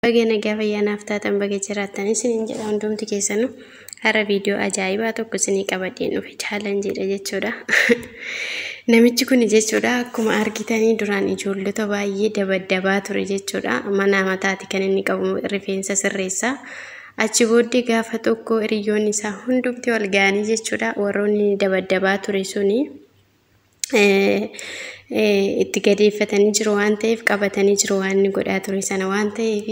Baga nagaa fayyaa naaf taatan, baga jiraattan isiniin jedha hundumti keessanuu. Har'a viidiyoo ajaa'ibaa tokko isinii qabadheen dhufe, challengeiidha jechuudha. Namichi kun jechuudha, akkuma argitanii duraan ijoollota baay'ee dabaddabaa ture jechuudha. Mana mataati kan inni qabu, rifeensa sirreessaa. Achi booddee gaafa tokko hiriyoonni isaa hundumti wal ga'anii jechuudha. Warroonni inni dabaddabaa ture suni itti gadeeffatanii jiru waan ta'eef, qabatanii jiru waan inni godhaa ture sana waan ta'eef,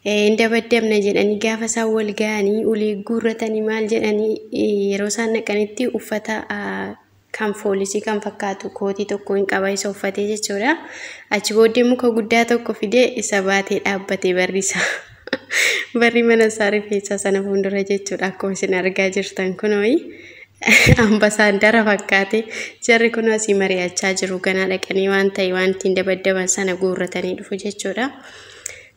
hin dabaddabna jedhanii gaafa isaan wal ga'anii ulee guurratanii maal jedhanii, yeroo isaan naqanitti uffata kan foolisii kan fakkaatu kootii tokko hin qaba, isa uffatee jechuudha. Achi booddee muka guddaa tokko fidee isa baatee dhaabbatee barri isaa. Barri mana isaa rifeensa sana fuuldura jechuudha, akkuma isin argaa jirtan kunooyi. Ambaasaaddara fakkaate. Jarri kun asii mari'achaa jiru, ganaa dhaqanii waan ta'e waan ittiin dabaddaban sana guurratanii dhufu jechuudha.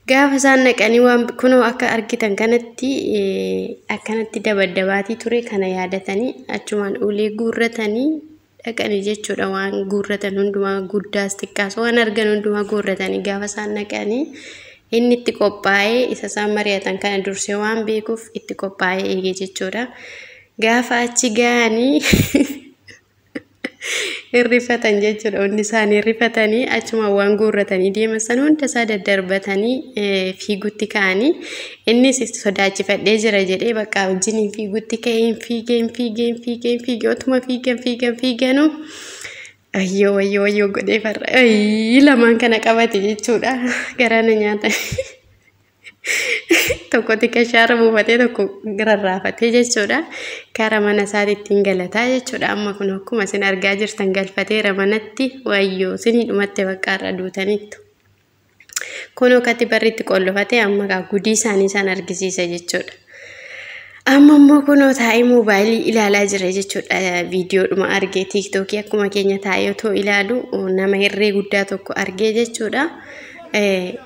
Gaafa isaan dhaqanii waan kunoo akka argitan kanatti akkanatti dabaddabaatii ture kana yaadatanii achumaan ulee guurratanii dhaqanii jechuudha. Waan guurratan hundumaa, guddaas xiqqaas waan argan hundumaa guurratanii gaafa isaan dhaqanii, inni itti qophaa'ee isa isaan mari'atan kana dursee waan beekuuf itti qophaa'ee eege jechuudha. Gaafa achi ga'anii hirrifatan jechuudha. Hundi isaanii hirrifatanii achuma waan guurratanii deeman sana hunda isaa daddarbatanii fiigutti ka'anii, innis sodaachifadhee jira jedhee bakka wajjiniin fiigutti ka'ee, hin fiigee, hin fiigee, hin fiigee, hin fiigee, otuma fiigan fiigan fiiganuu, ayyoo wayyoo wayyoo godhee farra ayyii lamaan kana qabate jechuudha. Garaana nyaata. Tokko xiqqashaarra buufatee, tokko rarraafatee jechuudha. Kara mana isaatti ittiin galataa jechuudha. Amma kun akkuma isin argaa jirtan galfateera manatti. Wayyoo, isinii dhumatte, bakka irra duutaniittu. Kun akkatti barri itti qollofate amma gudii isaanii isaan argisiisa jechuudha. Amma immoo kunoo taa'ee moobaayilii ilaalaa jira jechuudha. Viidiyoodhuma argee, TikTokii akkuma keenya taa'ee otoo ilaalu nama hirree guddaa tokko argee jechuudha.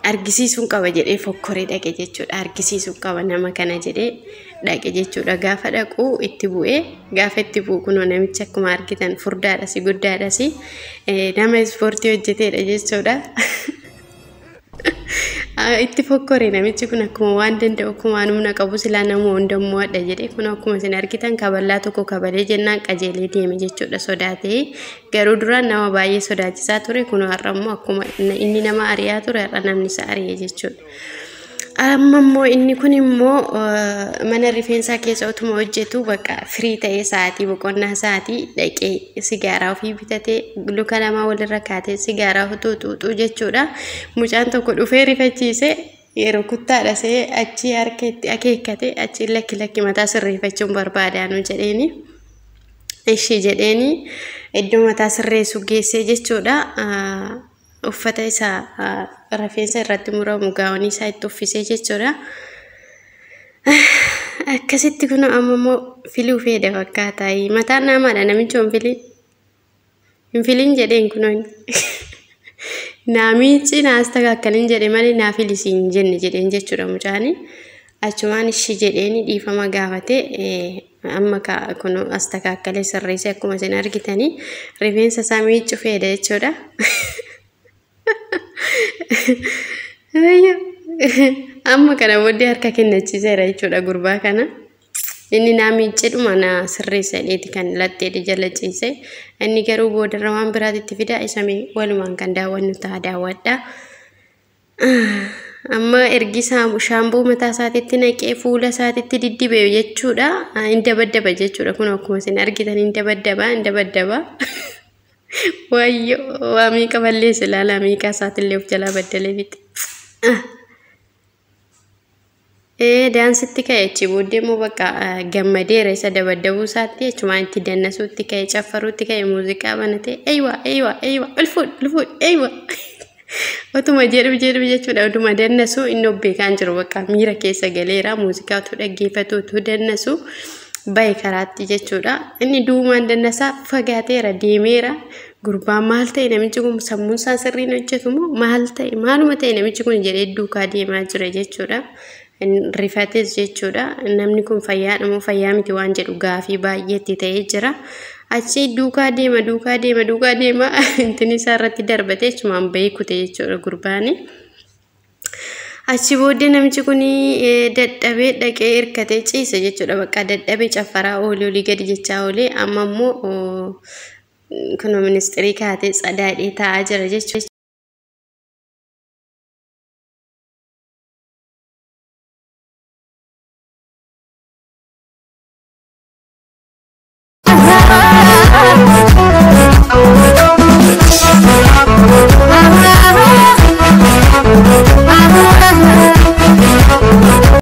Argisiisuun qaba jedhee fokkoree dhaqe jechuudha. Argisiisuun qaba nama kana jedhee dhaqe jechuudha. Gaafa dhaqu itti bu'ee, gaafa itti bu'u kunoo namichi akkuma argitan furdaadhas guddaadhas, nama ispoortii hojjeteedha jechuudha. Itti fokkore namichi kun akkuma waan danda'u, akkuma waan humna qabu, silaa nama hundammoo adha jedhee. Kun akkuma isin argitan kaballaa tokko kabalee jennaan qajeelee deeme jechuudha sodaatee. Garuu duraan nama baay'ee sodaachisaa ture, kun har'a immoo akkuma inni nama ari'aa ture har'a namni isa ari'e jechuudha. Amma immoo inni kun immoo mana rifeensaa keessa otuma hojjetu, bakka firii ta'ee sa'aatii boqonnaa isaatii dhaqee sigaaraa ofii bitatee, luka lamaa walirra kaatee sigaaraa utuu xuuxuu jechuudha. Mucaan tokko dhufee rifachiise, yeroo kuttaadha see achi harka itti akeekkate, achi "Lakki, lakki, mataa sirreeffachuun barbaadaanu" jedheeni. Ishii jedheeni iddoo mataa sirreessu geessee jechuudha. Uffata isaa rifeensa irratti muramu, gaawonii isaa itti uffisee jechuudha. Akkasitti kun amma immoo filuu fedha fakkaata. Mataan namaadha, namichi hin filin. Hin filin jedheen kunoon. Naamichi naas takakkalin jedhe malee naa filisiin hin jenne jedheen jechuudha mucaani. Achumaan ishii jedheeni dhiifama gaafate. Amma kun as takakkalee sirreessee, akkuma isin argitanii rifeensa isaa miicuu fedha jechuudha. Amma kana booddee harka kennachiiseera jechuudha gurbaa kana. Inni naa miiccidhuma na sirreessa jedheeti kan laxxeedhe jala ciise. Inni garuu boodarra waan biraatitti fida, isa walumaan kan daawwannu ta'a, daawwadha. Amma ergi shaamboo mataa isaatitti naqee fuula isaatitti diddibe jechuudha. Hin dabaddaba jechuudha. Kun akkuma isin argitan hin dabaddaba, hin dabaddaba. Wayyoo, waa meeqa balleesse ilaala, meeqa isaatillee of jalaa baddalee fixe. Ee, daansitti ka'e. Achi booddee immoo bakka gammadeera isa dabaddabuu isaatti, achumaan itti dannasuutti ka'e, caffaruutti ka'e, muuziqaa banatee, "Eeywa, eeywa, eeywa, ol fuudh, ol fuudh, eeywa" otuma jedhu jedhu jechuudha. Otuma dannasu inni of beekaan jiru, bakka miira keessa galeera, muuziqaa utuu dhaggeeffatu utuu dannasu bahe karaatti jechuudha. Inni duumaan dannasaa fagaateera, deemeera. Gurbaan maal ta'e namichi kun, sammuun isaa sirriin hojjetu moo maal ta'e, maaluma ta'e namichi kun jedhee duukaa deemaa jira jechuudha. Rifates jechuudha. Namni kun fayyaadha moo fayyaa miti waan jedhu gaafii baay'eetti ta'ee jira. Achi duukaa deema, duukaa deema, duukaa deema, intini isaa irratti darbatee achumaan bahee kute jechuudha gurbaani. Achi booddee namichi kun dadhabee dhaqee hirkatee ciise jechuudha. Bakka dadhabee caffaraa oolee olii gadi jechaa oolee amma immoo kunoo ministirii kaatee tsadaadhee taa'aa jira jechuudha.